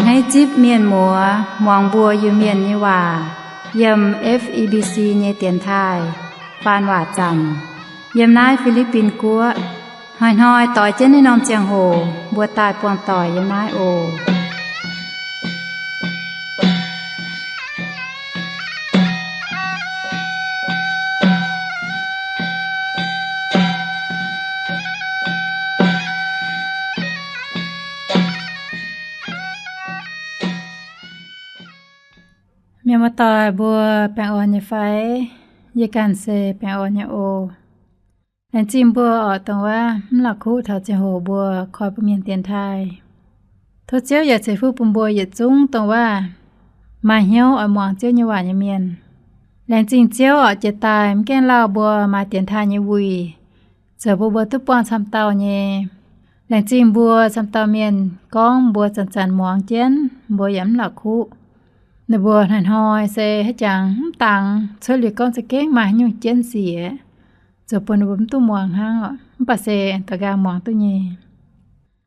Naaiv zipv mienh muoz muangx mbuo Iu-Mienh nyei waac yiem F E B C nyei dienx taaih faan waac zanc yiem naaiv Fi^li^bin Guoqv. Hnoi-hnoi doix jienv naaiv norm ziangh hoc mbuo daaih buangh doic yiem naaiv oc. Mienh muoz-doic mbuo baengh orn nyei fai? Yie ganh se baengh orn nyei oc. Laengz zingh mbuo oc, dongh wuov mv la'kuqv taux ziangh hoc mbuo koi bun mienh dienx taaih. Tov Ziouv yaac ceix fuqv bun mbuo yietc zungv dongh wuov maaih hnyouv oix muangx Ziouv nyei waac nyei mienh. Laengz zingh Ziouv oc, jiex daaih mv gaengh lauh mbuo maaih dienx taaih nyei wuic, zoux bun mbuo duqv buangh camv dauh nyei. Laengz zingh mbuo camv dauh mienh gorngv mbuo zanc-zanc muangx jienv, mbuo yaac mv la'kuqv. Ninh mbuo hnoi-hnoi se haaix jangx mv dangx cuotv liuz gorngv za'gengh maaih haaix nyungc jienv sic, zoux bun ninh mbuo mv duqv muangx hnangv oc. Mv baac se aengx daux nqaang muangx duqv nyei.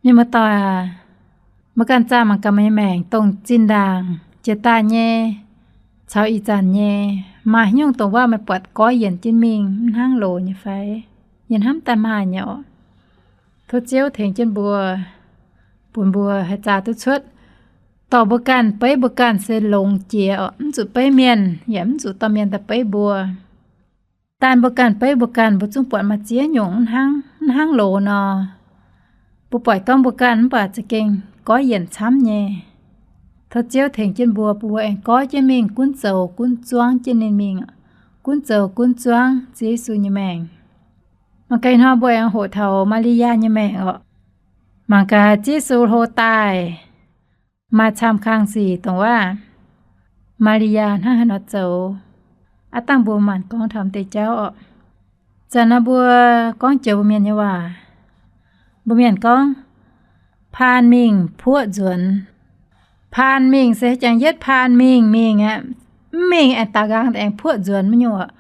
Mienh muoz-doic aac, mbuo ganh zaah mangc gaax meih nyei maengc dongh zinh ndaangc jiex daaih nyei caux ih zanc nyei, maaih haaix nyungc dongh wuov meih buatc goiv yienc jienv mingh mv hnangv loz nyei fai? Yie hnamv daaih maaih nyei oc. Tov Ziouv tengx jienv mbuo, bun mbuo haih zaah duqv cuotv. Dorh mbuo ganh beiv mbuo ganh se longx jiex oc. Mv zuqc beiv mienh, yaac mv zuqc dorh mienh daaih beiv mbuo. Daan mbuo ganh beiv mbuo ganh, mbuo zungv buatc maaih ziex nyungc mv hnangv, mv hnangv loz nor. Mbuo buatc gorngv mbuo ganh mv baac za'gengh goiv yienc camv nyei. Tov Ziouv tengx jienv mbuo, bun mbuo aengx goiv jienv mingh, gunv zoux gunv zuangv jienv ninh mingh, gunv zoux gunv zuangv Ziouv Yesu nyei maengc. Mangc gaax ih hnoi mbuo aengx hoqc taux Maa^li^yaa nyei maengc oc. Mangc gaax Ziouv Yesu hlo daaih maaih camv kang sic dongh wuov Maa^li^yaa hnangv haaix nor zoux. Aav dangh mbuo maanc gorngv taux m'deix jauv oc. Zanc naaiv mbuo gorngv joux mbuo Mienh nyei waac. Mbuo Mienh gorngv, paan mingh puoqv nzuonx. Paan mingh se jangx yietv paan mingh mingh aqv. Mv mingh aengx daaux nqaang aengx puoqv nzuonx wuov nyungc oc.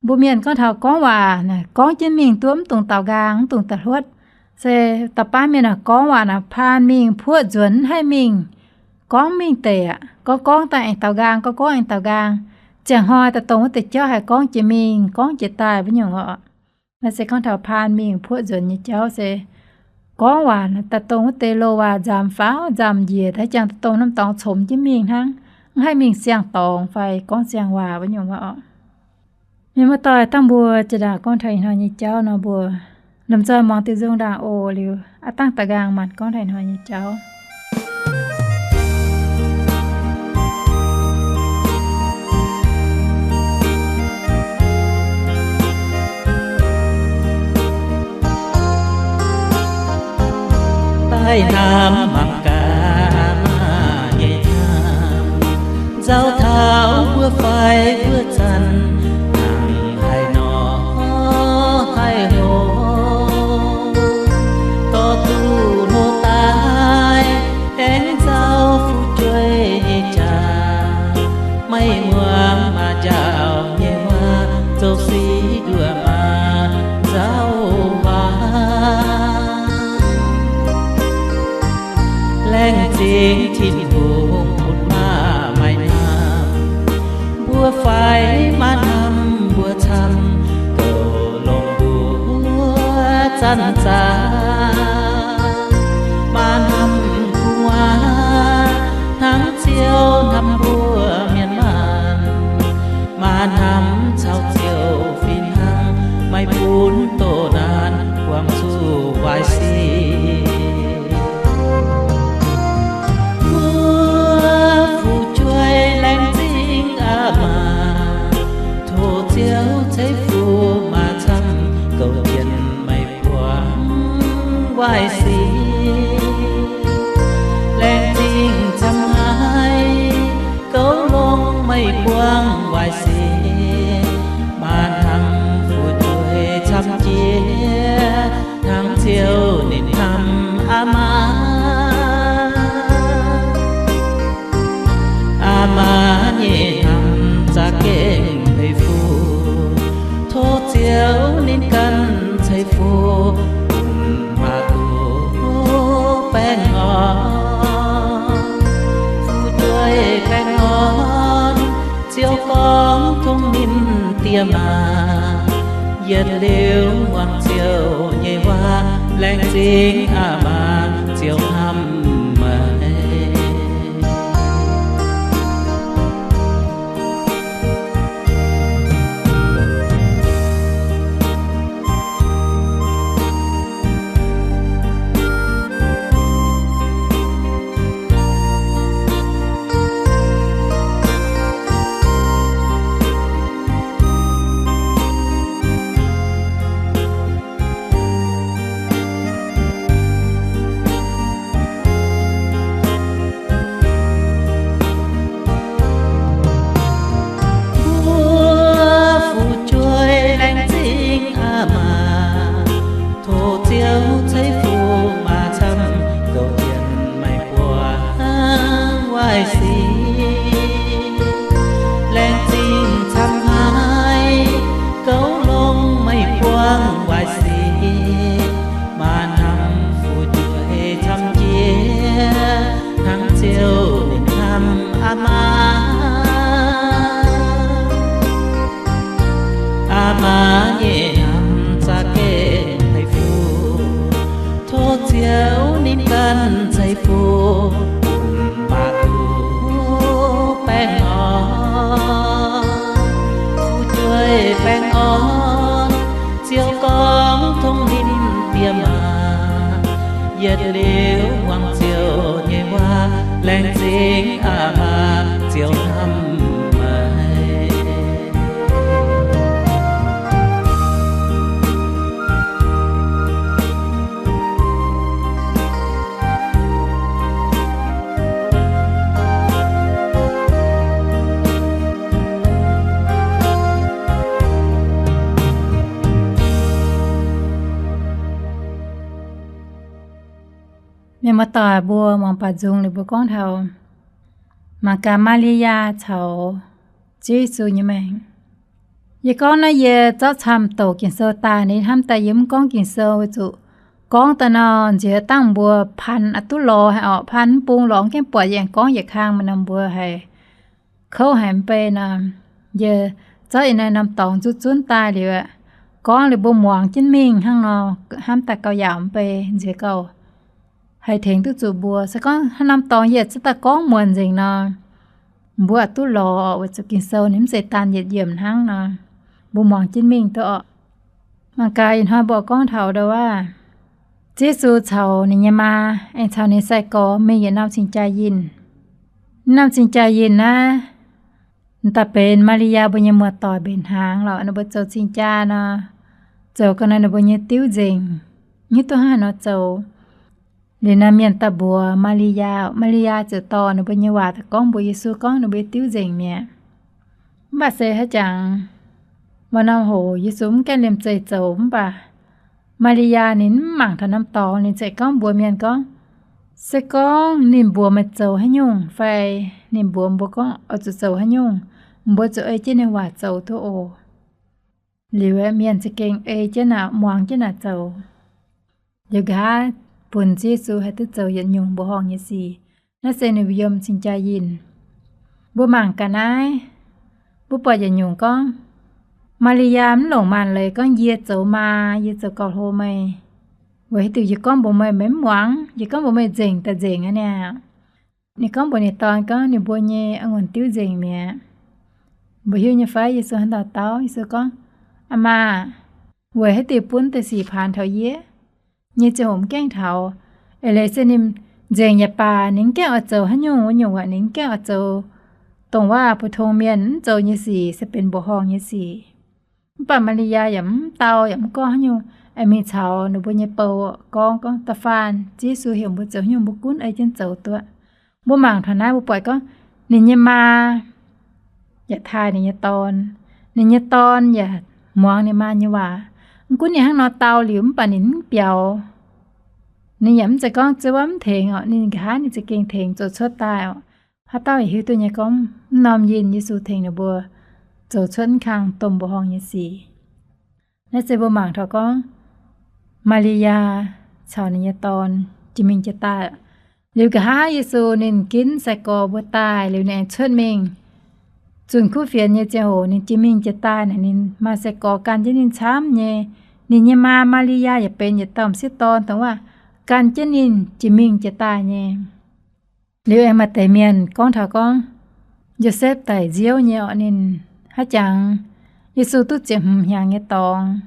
Mbuo Mienh gorngv taux gorngv waac, gorngv jienv mingh duqv, mv dungx daaux nqaang, mv dungx da'hluotv. Se da'baav mienh gorngv waac naaic, paan mingh puoqv nzuonx, mv haih mingh. Gorngv mingh deix aqv. Gorngv gorngv daaih aengx daaux nqaang, gorngv gorngv aengx daaux nqaang. Ziangh hnoi daaih dongh wuov deix jauv haih gorngv jiex mingh, gorngv jiex daaih wuov nyungc oc. Naaiv se gorngv taux paan mingh puoqv nzuonx nyei jauv se gorngv waac daaih dongh wuov deix loz-waac nzamc faaux nzamc njiec, daaih jangx daaih dongh norm dorngx comx jienv mingh hnangv, mv haih mingh siang-dorngx fai gorngv siang-waac wuov nyungc oc. Mienh muoz-doic, dangh mbuo jiex ndaangc gorngv taux ih hnoi nyei jauv nor, mbuo lomh nzoih muangx diuh nzung ndaangc oc. Liuz aav dangh daaux nqaang maanc gorngv taux ih hnoi nyei jauv. Daaih hnamv mangc gaax maaih nyei hnamv, nzauh taux mbuo faix mbuo zanc, nangc haaix nor haaix hoc, dorh duqv hlo daaih aengx nzauh fu'jueiv nyei jaax. Maiv muangx maaih njaaux nyei waac, zoux sic nduov maaih nzauh waac. Laengz zingh Tin-Hungh bun maaih maaih hnamv, mbuo faix maaih hnamv mbuo camv, goux longx mbuo zanc-zanc. Maaih hnamv gu'nguaaz hnangv Ziouv hnamv mbuo mienh maanh, maaih hnamv caux Ziouv fih hnangv, maiv bun doh naanc buangh zuqc waaic sic. Mbuo fu'jueiv laengz zingh aqv maah, tov Ziouv ceix fuqv maaih camv, goux jienv maiv buangh waaic sic. Laengz zingh camv haic, goux longx maiv buangh waaic sic. Maaih hnamv fu'jueiv camv jiex hnangv Ziouv ninh hnamv aqv maah. Aqv maah nyei hnamv za'gengh ceix fuqv, tov Ziouv ninh ganh ceix fuqv bun maaih duqv baengh orn. Gorngv tongv ninh diex maac, yietc liuz muangx Ziouv nyei waac, laengz zingh aa maa, Ziouv hnamv meih. Mbuo fu'jueiv laengz zingh aa maa, tov Ziouv ceix fuqv maa camv, gouv jienv meih buangv waaic sic. Laengz zingh camv haic, gouv longx meih buangv waaic sic. Maa hnamv fu'jueiv camv jiex, hnangv Ziouv ninh hnamv aa maa. Aa maa nyei hnamv za'gengh haih fuqv, tov Ziouv ninh ganh ceix fuqv bun maa duqv baengh orn. Fu'jueiv baengh orn, Ziouv gorngv tongv ninh diex maac, yietc liuz muangx Ziouv nyei waac, laengz zingh aa maa, Ziouv hnamv meih. Mienh muoz-doic mbuo muangx baaux nzung liuz mbuo gorngv taux mangc gaax Maa^li^yaa caux Ziouv Yesu nyei maengc. Yie gorngv naaiv yie zorqv camv douc Ging-Sou daaih, ninh hnamv daaih yie mv gorngv Ging-Sou weic zuqc gorngv daaih nor nziex dangh mbuo paan aqc duqv lorz haic orqc, paan mv bung lorz mv gaengh buatc yie aengx gorngv yietc kang, mv norm mbuo haiz kouv haic mv bei nor. Yie zorqv yie naaiv norm dorngx zuqv zunv daaih liuz, gorngv liuz mbuo muangx jienv mingh hnangv nor, hnamv daaih gauh yaauc mv bei nziex gauh haih tengx duqv zuqc mbuo. Se gorngv haaix norm dorngx yie zorqv daaih gorngv muonc nzengc nor, mbuo aqc duqv lorz weic zuqc Ging-Sou ninh mv zeiz daan yietc yiemc hnangv nor, mbuo muangx jienv mingh duqv orqc. Mangc gaax ih hnoi mbuo gorngv taux ndau wuov, Ziouv Yesu caux ninh nyei maa aengx caux ninh sai-gorx mingh yietc norm cing-jaa yinh. Norm cing-jaa yinh naaiv, m'daaih benx Maa^li^yaa mbuo nyei muoz-doic mbenc hnaangx lorqc. Ninh mbuo zoux cing-jaa nor, zoux ga'naaiv ninh mbuo nyei diuv nzengc, hiuv duqv hnangv haaix nor zoux. Liuz naaiv mienh daaih mbuox Maa^li^yaa, Maa^li^yaa ziouc dorh ninh mbuo nyei waac daaih gorngv mbuox Yesu gorngv ninh mbuo nyei diuv nzengc mi'aqv. Mv baac se haaix jangx, maaih norm hoc Yesu mv gaengh liemh zeih zoux mv baac Maa^li^yaa ninh mv mangc taux norm dorngx, ninh ziouc gorngv mbuox mienh gorngv, se gorngv ninh mbuox meih zoux haaix nyungc fai ninh mbuox mbuo gorngv oix zuqc zoux haaix nyungc, mbuo zuqc ei jienv ninh waac zoux duqv oc. Liuz mienh za'gengh ei jienv naaic, muangx jienv naaic zoux. Liuz nqa'haav bun Ziouv Yesu haih duqv zoux yietc nyungc mbuoqc horngh nyei sic. Naaiv se ninh mbuo yiem cing-jaa yinh. Mbuo mangc ga'naaiv, mbuo buatc yietc nyungc gorngv, Maa^li^yaa mv longc maanc leiz gorngv, yie zoux maa, yie zoux gauh hlo meih. Weic haaix diuc yie gorngv mbuox meih, meih mv muangx? Yie gorngv mbuox meih nzengc daaih nzengc aqv niaa. Ninh gorngv mbuox ninh dorn gorngv ninh mbuo nyei a'ngunc diuv nzengc mi'aqv. Mbuo hiuv nyei fai Yesu haaix dauh dau? Yesu gorngv, Aa maa, weic haaix diuc bun deix sic paanx taux yie? Nyei ziangh hoc mv gaengh taux. Eix leiz se ninh nzengc yaac baac ninh mv gaengh oix zoux haaix nyungc wuov nyungc aqv. Ninh mv gaengh oix zoux dongh waac-bu tong mienh mv zoux nyei sic, se benx mbuoqc horngh nyei sic. Mv baac Maa^li^yaa yaac mv dau yaac mv gorngv haaix nyungc, aengx mingh caux ninh mbuo nyei bou gorngv, gorngv, Da'faanh Ziouv Yesu heuc mbuo zoux haaix nyungc mbuo gunv ei jienv zoux duqv. Mbuo mangc taux naaiv mbuo buatc gorngv ninh nyei maa yaac taaih ninh nyei dorn. Ninh nyei dorn yaac muangx ninh maa nyei waac. Mv gunv ninh hnangv nor dau liuz mv baac ninh mv biaux. Ninh yaac mv zeiz gorngv ziouc mv tengx orqc. Ninh nqa'haav ninh za'gengh tengx zoux cuotv daaih orqc. Haaix dauh yaac hiuv duqv nyei gorngv mv norm yinh Yesu tengx ninh mbuo zoux cuotv mv kang domh mbuoqc horngh nyei sic. Naaiv se mbuo mangc taux gorngv Maa^li^yaa caux ninh nyei dorn jiex mingh jiex daaih. Liuz nqa'haav Yesu ninh ginv sai-gorx mbuo daaih liuz ninh aengx cuotv mingh zunh kuv fienx nyei ziangh hoc ninh jiex mingh jiex daaih naaic, ninh maaih sai-gorx gan jienv ninh camv nyei. Ninh nyei maa Maa^li^yaa yaac benx yietc dauh m'sieqv dorn dongh waac gan jienv ninh jiex mingh jiex daaih nyei. Liuz aengx maaih deix mienh gorngv taux gorngv Yosepv daic nziouv nyei orqc, ninh haaix jangx Yesu duqv ziepc hmz hnyangx nyei dorngx,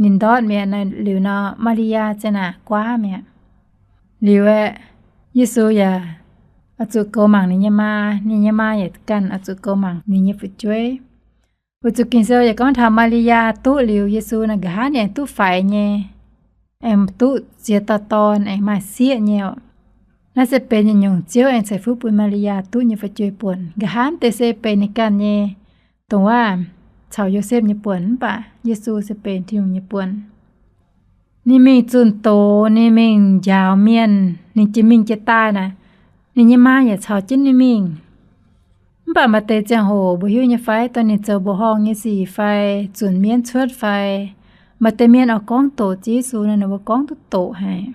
ninh ndortv mi'aqv. Liuz nor Maa^li^yaa ziang naaic guaav mi'aqv. Liuz aeqv, Yesu yaac oix zuqc goux mangc ninh nyei maa, ninh nyei maa yaac ganh oix zuqc goux mangc ninh nyei fu'jueiv. Weic zuqc Ging-Sou yaac gorngv taux Maa^li^yaa duqv liuz Yesu naaic, nqa'haav ninh aengx duqv faix nyei, aengx duqv ziex dauh dorn, aengx maaih sieqv nyei orqc. Naaiv se benx yietc nyungc Ziouv aengx ceix fuqv bun Maa^li^yaa duqv nyei fu'jueiv buonc. Nqa'haav deix se benx ninh ganh nyei, dongh waac caux Yosepv nyei buonc, mv baac Yesu se benx Tin-Hungh nyei buonc. Ninh mingh zunh doz, ninh mingh njaaux mienh, ninh jiex mingh jiex daaih naaic, ninh nyei maa yaac caux jienv ninh mingh. Mv baac maaih deix ziangh hoc mbuo hiuv nyei fai, dongh ninh zoux mbuoqc horngh nyei sic fai zunc mienv cuotv fai, maaih deix mienh oix gorngv doqc Ziouv Yesu nor, ninh mbuo gorngv duqv doqc haic.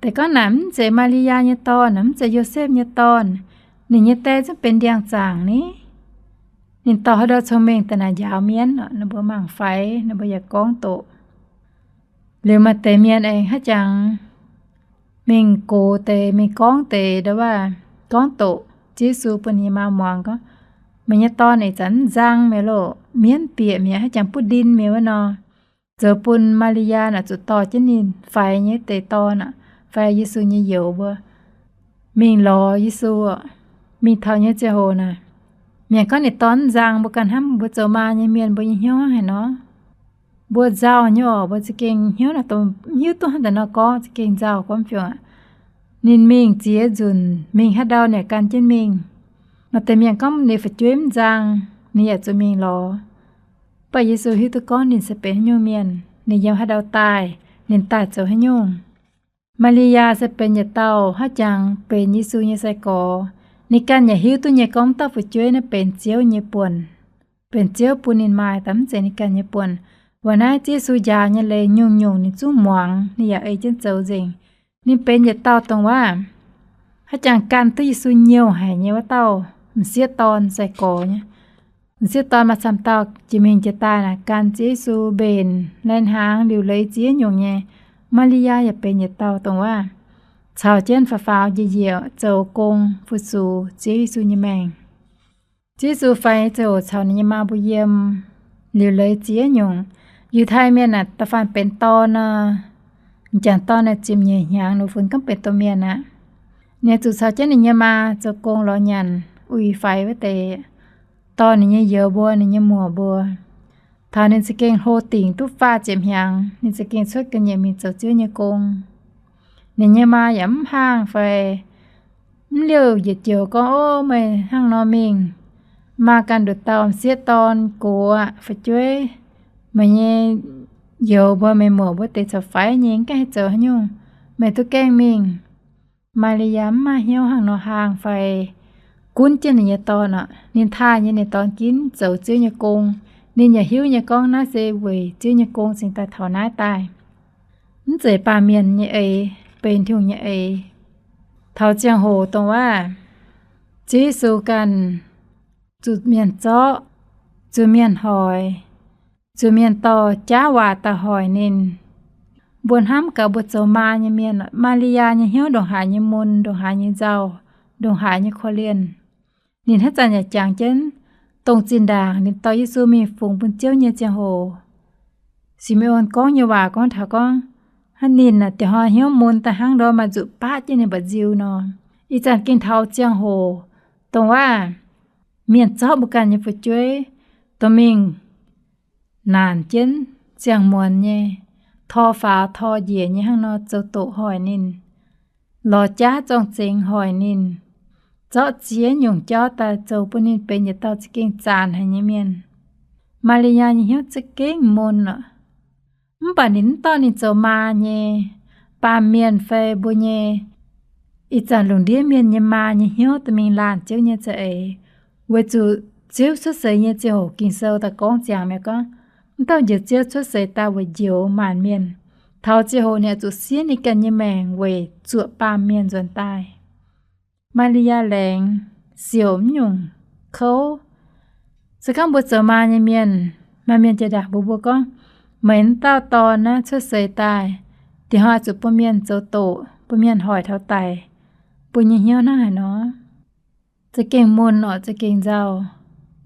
Deix gorngv naaic mv zeiz Maa^li^yaa nyei dorn, mv zeiz Yosepv nyei dorn. Ninh nyei die zungv benx ndiangx-zaangc ni. Ninh dorh haaix ndau cong-mengh daaih naaic njaaux mienv, ninh mbuo mangc faix, ninh mbuo yaac gorngv doqc. Liuz maaih deix mienh aengx haaix jangx mingh gox deix, mingh gorngv deix ndau waac, gorngv doqc Ziouv Yesu bun ninh nyei maa muangx gorngv, meih nyei dorn ih zanc mv nzang mi'aqv loh, mienv bieqc mi'aqv, haaix jangx buov ndin mi'aqv wuov nor, zoux bun Maa^li^yaa naaic zuqc dorh jienv ninh faix nyei deix dorn aqv, faix Yesu nyei youz mbuo, mingh lorz Yesu, mingh taux nyei ziangh hoc naaic, mienh gorngv ninh dorn mv nzang, mbuo ganh hnamv mbuo zoux maa nyei mienh mbuo nyei hnyouv hnangv haaix nor. Mbuo nzauh nyei orqc, mbuo za'gengh hnyouv naaic dongh mv hiuv duqv hnangv daaih nor gorngv, za'gengh nzauh gorngv fiou aqv. Ninh mingh ziex nzunc, mingh haaix ndau ninh yaac gan jienv mingh. Maaih deix mienh gorngv ninh fu'jueiv mv nzang, ninh yaac zuqc mingh lorz. Mv baac Yesu hiuv duqv gorngv ninh se benx haaix nyungc mienh, ninh yiem haaix ndau daaih, ninh daaih zoux haaix nyungc. Maa^li^yaa se benx yietc dauh haaix jangx benx Yesu nyei sai-gorx, ninh ganh yaac hiuv duqv nyei gorngv dauh fu'jueiv naaiv benx Ziouv nyei buonc, benx Ziouv bun ninh maaih, daaih mv zeiz ninh ganh nyei buonc. Weic naaiv Ziouv Yesu njaaux nyei leiz nyungc-nyungc ninh zungv muangx, ninh yaac ei jienv zoux nzengc. Ninh benx yietc dauh dongh waac haaix jangx gan duqv Yesu nyouh haic nyei wuov dauh m'sieqv dorn sai-gorx nyei. M'sieqv dorn maaih camv dauh jiex mingh jiex daaih naaic gan Ziouv Yesu mbenc, lai-hnaangx, liuc leiz ziex nyungc nyei. Maa^li^yaa yaac benx yietc dauh dongh waac caux jienv faaux faaux njiec njiec zoux gong fu-sux Ziouv Yesu nyei maengc. Ziouv Yesu faix ziouc caux ninh nyei maa mbuo yiem, liuc leiz ziex nyungc. Yiutai mienh aah, da'faanh benx dorn nor, m'jangc dorn naaic ziepc nyeic hnyangx nor funx gorngv benx domh mienh aqv. Ninh zuqc caux jienv ninh nyei maa zoux gong lorz nyanc, uix faix wuov deix, dorh ninh nyei youz mbuo, ninh nyei muoc mbuo. Taux ninh za'gengh hlo dingc duqv faah ziepc hnyangx, ninh za'gengh cuotv ga'nyiec mingh zoux Ziouv nyei gong. Ninh nyei maa yaac mv haangh fai mv liouh njiec joux gorngv, Ov, meih hnangv nor mingh, maa ganh nduqc dauh m'sieqv dorn gox aqv, fu'jueiv, meih nyei youz mbuo, meih muoc mbuo deix caux faix nyei, mv gaengh haih zoux haaix nyungc, meih duqv gaengh mingh. Maa^li^yaa mv maaih hnyouv hnangv nor haangh fai gunv jienv ninh nyei dorn aqv. Ninh taaih nyei ninh dorn ginv zoux Ziouv nyei gong. Ninh yaac hiuv nyei gorngv naaiv se weic Ziouv nyei gong cingx daaih taux naaiv daaih. Mv zeiz baamh mienh nyei eix, benx Tin-Hungh nyei eix. Taux ziangh hoc dongh waac Ziouv Yesu ganh zuqc mienh zorqv, zuqc mienh hoic, zuqc mienh dorh jaav waac daaih hoic ninh. Mbuo hnamv gaax mbuo zoux maa nyei mienh, Maa^li^yaa nyei hnyouv ndongc haaix nyei mun, ndongc haaix nyei nzauh, ndongc haaix nyei korv-lienh. Ninh haaix zanc yaac jangx jienv dongh zinh ndaangc ninh dorh Yesu mingh fungx bun Ziouv nyei ziangh hoc, Si^me^on gorngv nyei waac gorngv taux gorngv, hnangv ninh aah, dieh hnoi hnyouv mun daaih hnangv ndor maaih nzuqc baqv jienv ninh mba'nziu nor. Ih zanc gengh taux ziangh hoc dongh waac mienh zorqv mbuo ganh nyei fu'jueiv dorh mingh naanc jienv ziangh muonz nyei, tor faaux tor njiec nyei hnangv nor zoux doqc hoic ninh, lorz jaav zorng-zengx hoic ninh, zorqv ziex nyungc jauv daaih zoux bun ninh benx yietc dauh za'gengh zanc haic nyei mienh. Maa^li^yaa nyei hnyouv za'gengh mun oc. Mv baac ninh mv dorh ninh zoux maa nyei baamh mienh fai mbuo nyei ih zanc lungh ndiev mienh nyei maa nyei hnyouv dorh mingh laanh Ziouv nyei za'eix, weic zuqc Ziouv cuotv seix nyei ziangh hoc Ging-Sou daaih gorngv ziangx mi'aqv gorngv, mv dauh Njoux Ziouv cuotv seix daaih weic njoux maanc mienh. Taux ziangh hoc ninh oix zuqc siev ninh ganh nyei maengc weic zuoqc baamh mienh nzuonx daaih. Maa^li^yaa laengz siouc mv nyungc kouv, Se gorngv mbuo zoux maa nyei mienh, maaih mienh jiex ndaangc mbuox mbuo gorngv, meih wuov dauh dorn naaiv cuotv seix daaih, diex hnoi zuqc bun mienh zoux doqc, bun mienh hoic taux daic, mbuo nyei hnyouv hnangv haaix nor? Za'gengh mun orqc, za'gengh nzauh.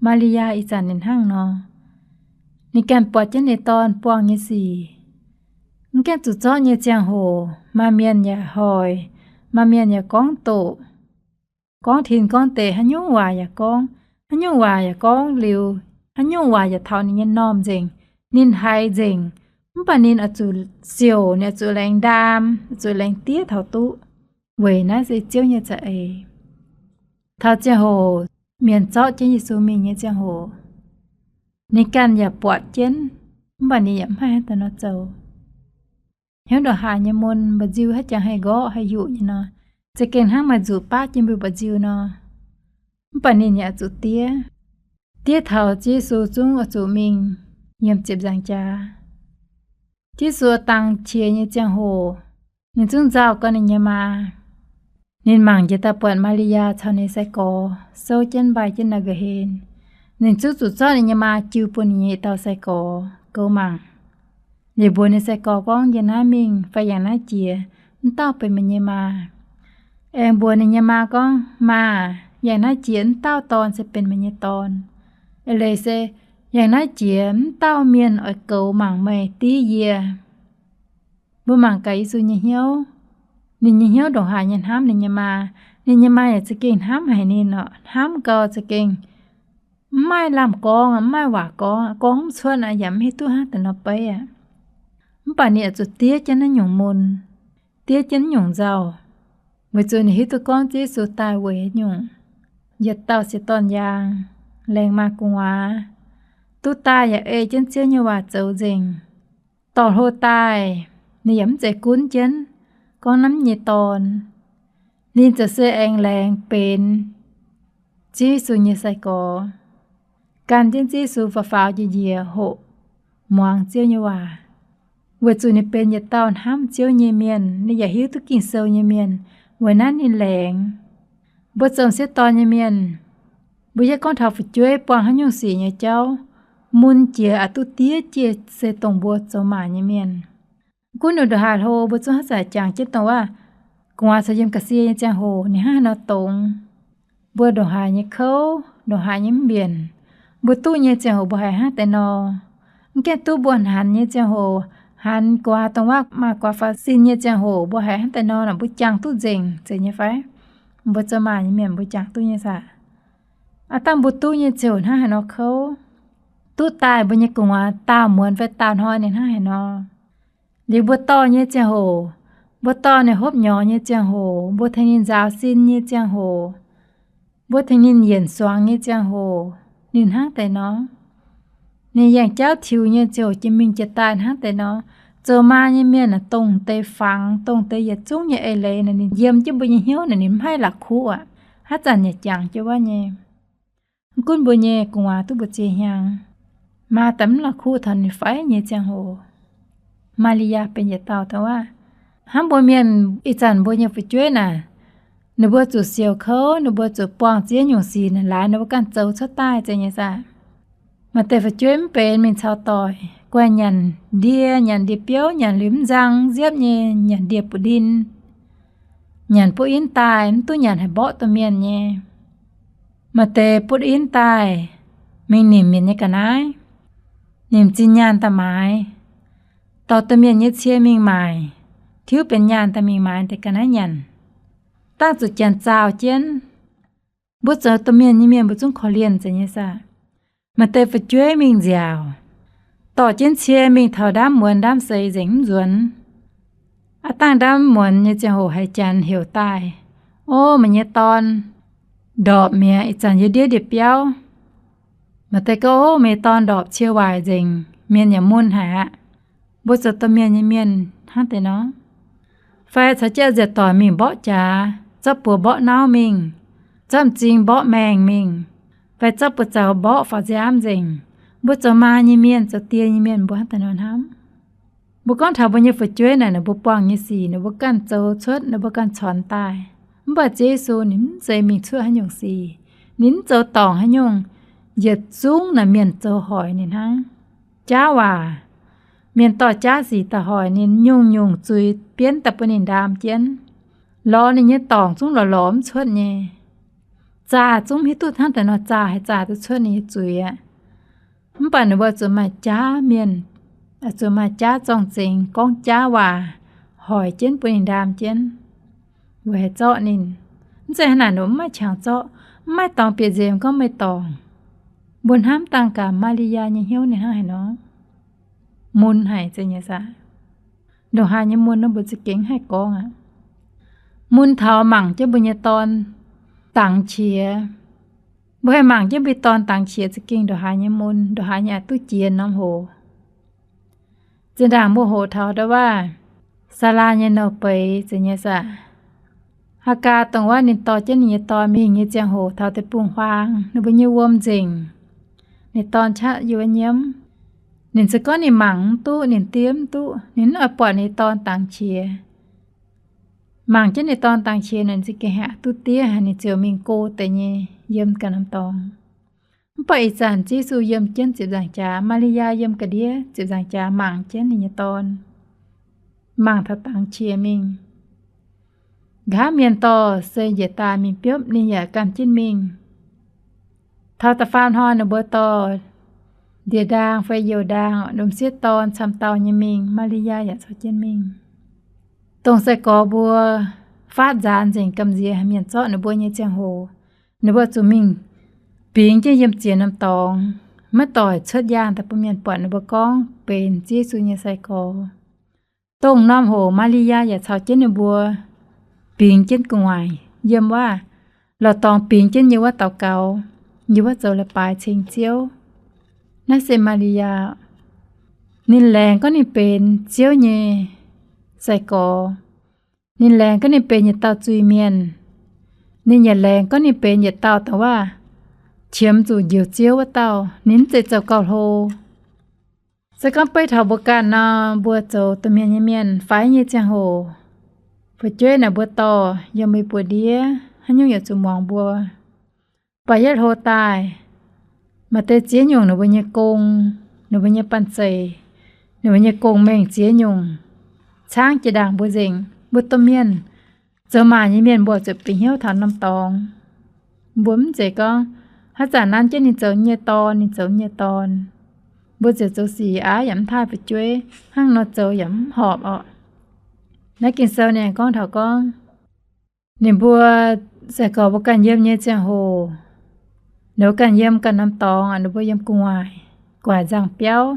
Maa^li^yaa ih zanc ninh hnangv nor. Ninh ganh buatc jienv ninh dorn buangh nyei sic. Mv gaengh zuqc zorqv nyei ziangh hoc, maaih mienh yaac hoic, maaih mienh yaac gorngv doqc, gorngv tin gorngv deic, haaix nyungc waac yaac gorngv, haaix nyungc waac yaac gorngv liuz, haaix nyungc waac yaac taux ninh nyei m'normh nzengc. Ninh haiz nzengc, mv baac ninh oix zuqc siouc, ninh oix zuqc laengz ndaam, oix zuqc laengz diev taux duqv, weic naaiv se Ziouv nyei za'eix. Taux ziangh hoc mienh zorqv jienv Yesu mingh nyei ziangh hoc, ninh ganh yaac buatc jienv, mv baac ninh yaac mv haih hnangv daaih nor zoux. Hnyouv ndongc haaix nyei mun, mba'nziu haiz jangx haih nqorqv haih yuqc nyei nor, za'gengh hnangv maaih nzuqc baqv jienv mbuo mba'nziu nor. Mv baac ninh yaac zuqc diev. Diev taux Ziouv Yesu zungv oix zuqc mingh yiem ziepc nzaangc jaax. Ziouv Yesu dangx qiex nyei ziangh hoc, ninh zungv nzauh gau ninh nyei maa. Ninh mangc njiec daaih buatc Maa^li^yaa caux ninh sai-gorx souv jienv mbaih jienv naaiv nqa'haav hlen. Ninh zungv zuqc zorqv ninh nyei maa jiu bun ninh nyei dauh sai-gorx goux mangc. Liuz mbuox ninh sai-gorx gorngv, yiem naaiv mingh fai yangh naaiv jiex, mv dauh benx meih nyei maa. Aengx mbuox ninh nyei maa gorngv, maa, yangh naaiv jiex mv dauh dorn se benx meih nyei dorn. Eix leiz se, yangh naaiv jiex mv dauh mienh oix goux mangc meih div yie. Mbuo mangc gaax Yesu nyei hnyouv. Ninh nyei hnyouv ndongc haaix nyei hnamv ninh nyei maa. Ninh nyei maa yaac za'gengh hnamv haic ninh orqc, hnamv gau za'gengh mv maaih lamh gorngv, mv maaih waac gorngv, gorngv mv cuotv aqv, yaac mv hiuv duqv hnangv daaih nor beiv aqv. Mv baac ninh yaac zuqc diev jienv naaiv nyungc mun, diev jienv naaiv nyungc nzauh, weic zuqc ninh hiuv duqv gorngv Ziouv Yesu daaih weic nyungc yietc dauh sieqv dorn yaang, laengz maa gu'nguaaz, duqv daaih yaac ei jienv Ziouv nyei waac zoux nzengc. Dorh hlo daaih, ninh yaac mv zeiz gunv jienv gorngv naaiv nyei dorn. Ninh ziouc se aengx laengz benx Ziouv Yesu nyei sai-gorx, gan jienv Ziouv Yesu faaux faaux njiec njiec hoqc muangx Ziouv nyei waac. Weic zuqc ninh benx yietc dauh hnamv Ziouv nyei mienh, ninh yaac hiuv duqv Ging-Sou nyei mienh. Weic naaiv ninh laengz. Mbuo zoux sieqv dorn nyei mienh, mbuo yie gorngv taux fu'jueiv buangh haaix nyungc sic nyei jauv, mun jiex aqc duqv diev jiez se dongh mbuo zoux maaic nyei mienh. Gunv ninh ndongc haaix hlo, mbuo zungv haaix zanc jangx jienv dongh waac gu'nguaaz caux yiem ga'sie nyei ziangh hoc ninh hnangv haaix nor dongz. Mbuo ndongc haaix nyei kouv, ndongc haaix nyei mv mbienc, mbuo duqv nyei ziangh hoc mbuo haiz hnangv deix nor. Mv gaengh duqv mbuo hnanx nyei ziangh hoc, hnanx guaax dongh waac maaih guaax faaux sin nyei ziangh hoc mbuo haiz hnangv deix nor, mbuo jangx duqv nzengc, zeiz nyei fai? Mbuo zoux maaic nyei mienh mbuo jangx duqv nyei saah? Aav dangh mbuo duqv nyei ziouc hnangv haaix nor kouv, duqv daaih mbuo nyei gu'nguaaz daauh muonz fai daauh hnoi ninh hnangv haaix nor. Liuz mbuo dorh nyei ziangh hoc, mbuo dorh ninh hopv nyorx nyei ziangh hoc, mbuo tengx ninh nzaaux sin nyei ziangh hoc, mbuo tengx ninh yienc suangx nyei ziangh hoc, ninh hnangv deix nor. Ninh yangh jauv tiux nyei ziouc jiex mingh jiex daaih hnangv deix nor. Zoux maa nyei mienh aah, dongh deix fangx, dongh deix yietc zungv nyei eix leiz naaic ninh yiem jienv mbuo nyei hnyouv naaic ninh mv haih la'kuqv aqv. Haaix zanc yaac jangx jienv wuov nyei. Mv gunv mbuo nyei gu'nguaaz duqv mbu'ziex hnyangx, maa daaih mv la'kuqv taux ninh fai nyei ziangh hoc. Maa^li^yaa benx yietc dauh dongh waac, hnamv mbuo mienh ih zanc mbuo nyei fu'jueiv naaic, ninh mbuo zuqc siouc kouv, ninh mbuo zuqc buangh ziex nyungc sic naaic laaix ninh mbuo ganh zoux cuotv daaih, zeiz nyei saah? Maaih deix fu'jueiv mv benx mingh caux doic guaih nyanc ndie, nyanc ndie-biouv, nyanc liuz mv nzang nziepv nyei, nyanc ndie-bu^ndin, nyanc butv-inv daaih mv duqv nyanc haaix mborqv domh mienh nyei. Maaih deix butv-inv daaih mingh nimc mienh nyei ga'naaiv, nimc zinh nyaanh daaih maaiz, dorh domh mienh nyei cie mingh maaic, tiuv benx nyaanh daaih mingh maaiz deix ga'naaiv nyanc. Dangh zuqc janx zaaux jienv. Mbuo zoux domh mienh nyei mienh mbuo zungv korv-lienh, zeiz nyei saah? Maaih deix fu'jueiv mingh nziaauc, dorh jienv cie mingh taux ndaamv muonz ndaamv seix nzengc mv nzuonx. Aav dangh ndaamv muonz nyei ziangh hoc haiz janx heuc daaih, O, meih nyei dorn ndorpc mi'aqv, ih zanc yiem ndiev ndie-biauv. Maaih deix gorngv, O, meih nyei dorn ndorpc cie waaic nzengc, mienh yaac mun haic aqv. Mbuo zoux domh mienh nyei mienh hnangv deix nor. Fai caux jienv nziec doic mingh mborqv jaax, zorqv buoz mborqv nauv mingh, zorqv m'zing mborqv maengh mingh, fai zorqv buoz zaux mborqv faaux nziaamv nzengc. Mbuo zoux maa nyei mienh, zoux die nyei mienh mbuo hnangv deix nor hnamv. Mbuo gorngv taux mbuo nyei fu'jueiv naaic, ninh mbuo buangh nyei sic ninh mbuo ganh zoux cuotv, ninh mbuo ganh corc daaih. Mv baac Ziouv Yesu ninh mv zeiz mingh cuotv haaix nyungc sic, ninh mv zoux dorngc haaix nyungc. yietc zungv naaic mienh zoux hoic ninh hnangv. Jaav waac, mienh dorh jaav sic daaih hoic ninh, nyungc-nyungc zuiz bienv daaih bun ninh ndaam jienv. Lorz ninh nyei dorngc zungv lorz lorz mv cuotv nyei. Zaah zungv hiuv duqv hnangv daaih nor zaah haih zaah duqv cuotv ninh nyei zuiz aqv. Mv baac ninh mbuo zuqc maaih jaav mienh, zuqc maaih jaav zorng-zengx gorngv jaav waac hoic jienv bun ninh ndaam jienv, weic haih zorqv ninh. Mv zeiz hnangv naaic nor mv maaih qangx zorqv, mv maaih dorngx bieqc nzemx gorngv meih dorngc. Mbuo hnamv dangh gaax Maa^li^yaa nyei hnyouv ninh hnangv haaix nor. Mun haic zeiz nyei saah? Ndongc haaix nyei mun nor mbuo za'gengh haih gorngv aqv. Mun taux mangc jienv mbuo nyei dorn dangx qiex. Mbuo haih mangc jienv mbuo dorn dangx qiex za'gengh ndongc haaix nyei mun, ndongc haaix nyei aqc duqv jiex norm hoc. Zinh ndaangc mbuo hoqc taux ndau wuov Saalaa nyei nouh beiz zeiz nyei saah? Haagaa dongh wuov ninh dorh jienv ninh nyei dorn mingh nyei ziangh hoc taux deic-bung-huaang, ninh mbuo nyei wuom nzengc. Ninh dorn qaqv yiem wuov nyiemv. Ninh se gorngv ninh mangc mv duqv, ninh diev mv duqv, ninh mv oix buatc ninh dorn dangx qiex. Mangc jienv ninh dorn dangx qiex, ninh za'gengh haiz duqv diev haic, ninh ziouc mingh go deix nyei yiem ganh norm dorngx. Mv baac ih zanc Yesu yiem jienv ziepc nzaangc jaax, Maa^li^yaa yiem ga'ndiev ziepc nzaangc jaax mangc jienv ninh nyei dorn, mangc taux dangx qiex mingh. Nqa'haav mienh dorh se njiec daaih mingh biopv, ninh yaac gan jienv mingh. Taux da'faam hnoi ninh mbuo dorh ndie-ndaang fai youh ndaang, lomh sieqv dorn camv dauh nyei mingh, Maa^li^yaa yaac caux jienv mingh. Dongh sai-gorx mbuo faatv nzaanx nzengc gamh nziex mienh zorqv ninh mbuo nyei ziangh hoc, ninh mbuo zuqc mingh bingx jienv yiem ziex norm dorngx, maiv doic cuotv yaangh daaih bun mienh buatc ninh mbuo gorngv benx Yesu nyei sai-gorx. Dongh norm hoc Maa^li^yaa yaac caux jienv ninh mbuo bingx jienv gu'nguaaic yiem wuov lorqc dorngx, bingx jienv yiem wuov daux gaux, yiem wuov zoux leiz-baaix ceng Ziouv. Naaiv se Maa^li^yaa. Ninh laengz gorngv ninh benx Ziouv nyei sai-gorx. Ninh laengz gorngv ninh benx yietc dauh zuiz-mienh. Ninh yaac laengz gorngv ninh benx yietc dauh dongh wuov qiemx zuqc Njoux Ziouv wuov dauh. Ninh mv zeiz zoux gauh hlo. Se gorngv beiv taux mbuo ganh nor, mbuo zoux domh mienh nyei mienh faix nyei ziangh hoc, fu'jueiv naaic mbuo dorh yiem mbuo buoz-ndiev, haaix nyungc yaac zuqc muangx mbuo. Baac yietv hlo daaih, maaih deix ziex nyungc ninh mbuo nyei gong, ninh mbuo nyei banh zeic, ninh mbuo nyei gong-mengh ziex nyungc caangv jiex ndaangc mbuo nzengc. Mbuo domh mienh, zoux maac nyei mienh mbuo zuqc bieqc hnyouv taux norm dorngx. Mbuo mv zeiz gorngv haaix zanc nanv jienv ninh zoux nyei dorn, ninh zoux nyei dorn. Mbuo ziouc zoux sic aqv yaac mv taaih fu'jueiv, hnangv nor zoux yaac mv horpc orqc. Naaiv Ging-Sou ninh gorngv taux gorngv, ninh mbuo sai-gorx mbuo ganh yiem nyei ziangh hoc, ninh mbuo ganh yiem ganh norm dorngx, ninh mbuo yiem gu'nguaaic, gu'nguaaic nzangh biauv.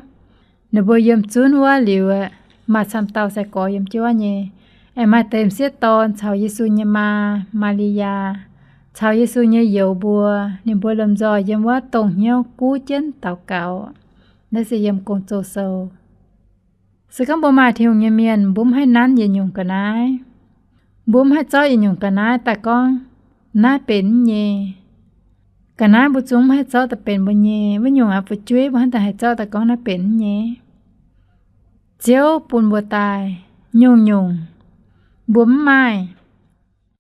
Ninh mbuo yiem zunv wuov liuz, maaih camv dauh sai-gorx yiem jienv wuov nyei. Aengx maaih deix m'sieqv dorn caux Yesu nyei maa, Maa^li^yaa, caux Yesu nyei youz mbuo, ninh mbuo lomh nzoih yiem wuov dongh hnyouv guv jienv daux gaux. Naaiv se yiem Gong-Zoh sou. Se gorngv mbuo maaih Tin-Hungh nyei mienh, mbuo mv haih nanv yietc nyungc ga'naaiv. Mbuo mv haih zorqv yietc nyungc ga'naaiv daaih gorngv naaiv benx mv nyei. Ga'naaiv mbuo zungv mv haih zorqv daaih benx mbuo nyei. Wuov nyungc aqv, fu'jueiv mbuo hnangv daaih haih zorqv daaih gorngv naaiv benx mv nyei. Ziouv bun mbuo daaih nyungc-nyungc mbuo mv maaih.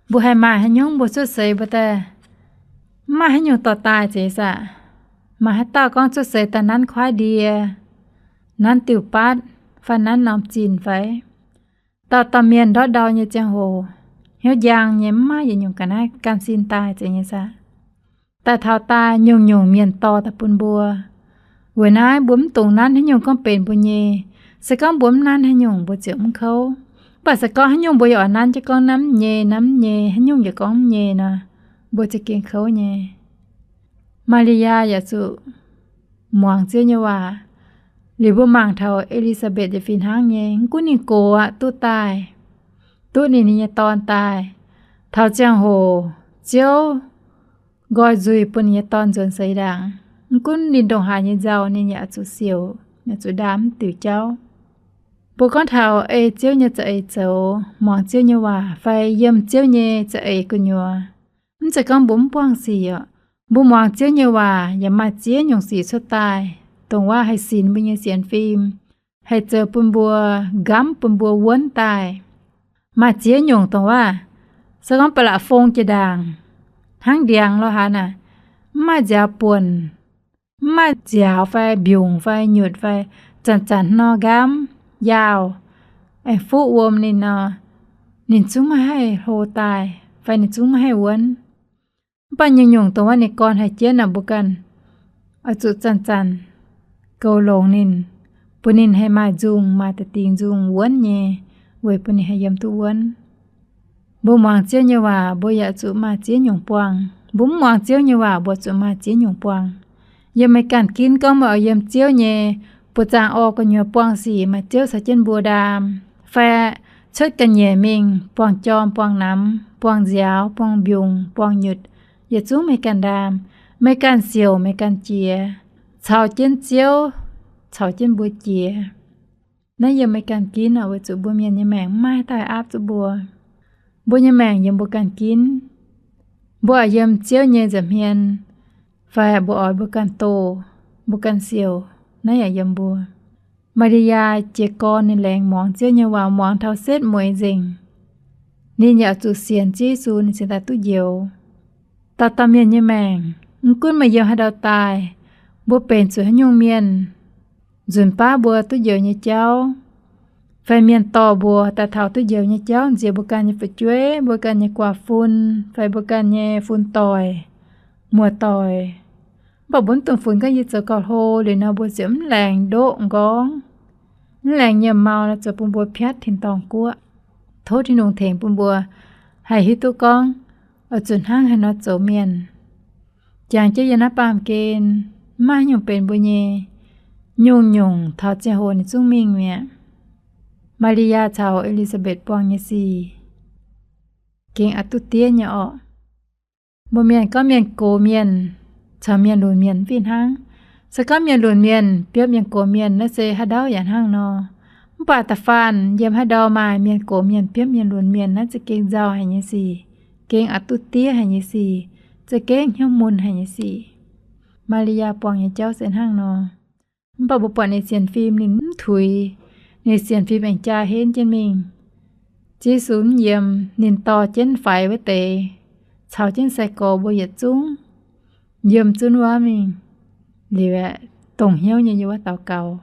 Mbuo haih maaih haaix nyungc mbuo cuotv seix mbuo daaih mv maaih haaix nyungc dorh daaih zeiz saah? Maaih haaix dauh gorngv cuotv seix daaih nanv kuaaiv ndie, nanv diuh batv, fai nanv norm zinh fai? Dauh dauh mienh ndortv ndau nyei ziangh hoc, hnyouv njang nyei, mv maaih yietc nyungc ga'naaiv gan sin daaih zeiz nyei saah? Daaih taux daaih nyungc-nyungc mienh dorh daaih bun mbuo. Weic naaiv mbuo mv dungx nanv haaix nyungc gorngv benx mbuo nyei. Se gorngv mbuo mv nanv haaix nyungc, mbuo ziouc mv kouv. Mv baac se gorngv haaix nyungc mbuo yaac oix nanv jienv gorngv naaiv mv nyei, naaiv mv nyei, haaix nyungc yaac gorngv mv nyei nor, mbuo za'gengh kouv nyei. Maa^li^yaa yaac zuqc muangx Ziouv nyei waac. Liuz mbuo mangc taux E^li^saa^mbetc yaac fih hnangv nyei. Mv gunv ninh gox aqv duqv daaih, duqv ninh, ninh nyei dorn daaih, taux ziangh hoc Ziouv nqoi nzuih bun ninh nyei dorn nzuonx seix ndaangc. Mv gunv ninh ndongc haaix nyei nzauh, ninh yaac zuqc siouc, yaac zuqc ndaam mv diuc jauv. Mbuo gorngv taux ei Ziouv nyei za'eix zoux, muangx Ziouv nyei waac fai yiem Ziouv nyei za'eix gu'nyuoz, mv zeiz gorngv mbuo mv buangh sic orqc. Mbuo muangx Ziouv nyei waac yaac maaih ziex nyungc sic cuotv daaih, dongh wuov haih sinx mbuo nyei sienx fim, haih zoux bun mbuo nqamv, bun mbuo wuonv daaih. Maaih ziex nyungc dongh wuov, se gorngv ba'laqc fong jiex ndaangc, hnangv ndiangx lorqc haaix naaic, mv maaih nziaaux buonc, mv maaih nziaaux fai mbiungc fai nyutc fai zanc-zanc nor nqaamv yaauh aengx fuqv wuom ninh nor, ninh zungv maiv haih hlo daaih fai ninh zungv maiv haih wuonv. Mv baac nyungc-nyungc dongh wuov ninh gorn haih jienv nor, mbuo ganh oix zuqc zanc-zanc goux longx ninh, bun ninh haih maaih nzung, maaih da'dingc nzung wuonv nyei, weic bun ninh haih yiem duqv wuonv. Mbuo muangx Ziouv nyei waac, mbuo yaac zuqc maaih ziex nyungc buangh. Mbuo mv muangx Ziouv nyei waac, mbuo zuqc maaih ziex nyungc buangh. Yiem meih ganh ginv gorngv meih oix yiem Ziouv nyei buoz-zaangc orqv gu'nyuoz buangh sic maaih Ziouv caux jienv mbuo ndaam, fai cuotv ga'nyiec mingh buangh jorm buangh namx buangh nziaaux buangh mbiungc buangh nyutc, yietc zungv meih ganh ndaam, meih ganh siouc meih ganh jiex, caux jienv Ziouv, caux jienv mbuo jiex. Naaiv yiem meih ganh ginv oc, weic zuqc mbuo mienh nyei maengc mv maaih dauh haih aapv zuqc mbuo. Mbuo nyei maengc yiem mbuo ganh ginv. Mbuo oix yiem Ziouv nyei nza'hmien, fai mbuo oix mbuo ganh doh, mbuo ganh siouc, naaiv yaac yiem mbuo. Maa^li^yaa jiez gorn ninh laengz muangx Ziouv nyei waac muangx taux setv mueiz nzengc. Ninh yaac zuqc sienx Ziouv Yesu ninh cingx daaih duqv njoux. Dauh dauh mienh nyei maengc, mv gunv meih yiem haaix ndau daaih, mbuo benx zuqc haaix nyungc mienh, nzunc baav mbuo duqv njoux nyei jauv, fai mienh dorh mbuo daaih taux duqv njoux nyei jauv nziex mbuo ganh nyei fu'jueiv, mbuo ganh nyei guaax fun, fai mbuo ganh nyei fun doic, muoz-doic. Mv baac mbuo mv dungx funx gorngv yie zoux gauh hlo liuz nor mbuo ziouc mv laengz ndoqv nqorngv, mv laengz nyiemc mau nor zoux bun mbuo piatv tin-dorngh guoqv. Tov Tin-Hungh tengx bun mbuo haih hiuv duqv gorngv oix zuqc hnangv haaix nor zoux mienh. Jangx jienv yiem naaiv baamh gen, mv maaih haaix nyungc benx mbuo nyei. Nyungc-nyungc taux ziangh hoc ninh zungv mingh mi'aqv. Maa^li^yaa caux E^li^saa^mbetc buangh nyei sic gengh aqc duqv diev nyei orqc. Mbuo mienh gorngv mienh gox mienh caux mienh lunc mienh mv fih hnangv. Se gorngv mienh lunc mienh biopv mienh gox mienh naaiv se haaix ndau yaac hnangv nor. Mv baac da'faanh yiem haaix ndau maaih mienh gox mienh biopv mienh lunc mienh naaiv za'gengh nzauh haic nyei sic, gengh aqc duqv diev haic nyei sic, za'gengh hnyouv mun haic nyei sic. Maa^li^yaa buangh nyei jauv se hnangv nor. Mv baac mbuo buatc ninh sienx fim ninh mv tuix, ninh sienx fim aengx jaa henv jienv mingh. Ziouv Yesu mv yiem, ninh dorh jienv faix wuov deix, caux jienv sai-gorx mbuo yietc zungv yiem zunv wuov mingh. Liuz aeqv, dongh hnyouv nyei yiem wuov daux gaux.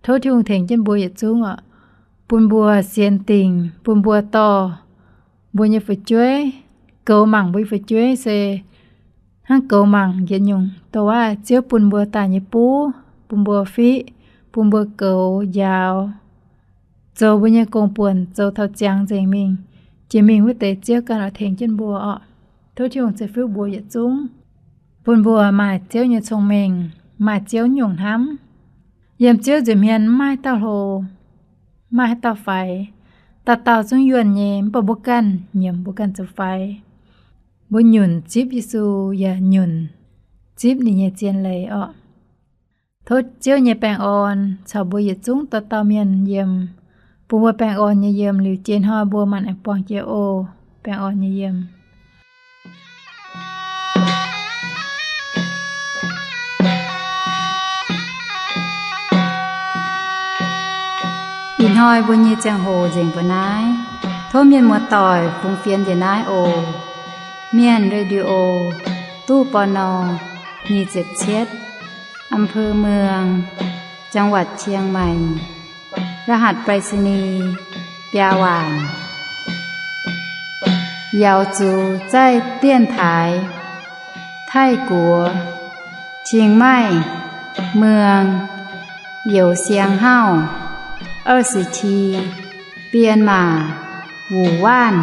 Tov Tin-Hungh tengx jienv mbuo yietc zungv oc, bun mbuo sienx dingc, bun mbuo dorh mbuo nyei fu'jueiv, goux mangc mbuo nyei fu'jueiv se hnangv goux mangc yietc nyungc dongh wuov Ziouv bun mbuo daaih nyei buv, bun mbuo fiqv, bun mbuo goux njaaux, zoux mbuo nyei gong-buonc zoux taux ziangx nzengc mingh. Jiex mingh wuov deix Ziouv ganh oix tengx jienv mbuo orqc. Tov Tin-Hungh ceix fuqv mbuo yietc zungv, bun mbuo maaih Ziouv nyei cong-mengh, maaih Ziouv nyungc hnamv. Yiem Ziouv nza'hmien mv maaih dauh hlo, mv maaih haaix dauh faix. Dauh dauh zungv yuonh nyei, mv baac mbuo ganh nyiemc mbuo ganh zoux faix. Mbuo nyunc zipv Yesu yaac nyunc zipv ninh nyei zien leiz orqc. Tov Ziouv nyei baengh orn caux mbuo yietc zungv dauh dauh mienh yiem, bun mbuo baengh orn nyei yiem liuz jiex hnoi mbuo maanc aengx buangh jiex oc. Baengh orn nyei yiem. Ih hnoi mbuo nyei ziangh hoc nzengc mbuo naaiv. Tov mienh muoz-doic fungx fienx njiec naaiv oc. Mienh Radio, ตู้ ปณ. nyic ziepc cietv, อำเภอเมือง จังหวัดเชียงใหม่ รหัสไปรษณีย์ biaa waanc. 瑶族在电台 Taiv-Guoqv เชียงใหม่ เมือง Youz Siang Hauv 二十七 Bienh Maac Wuc Waanv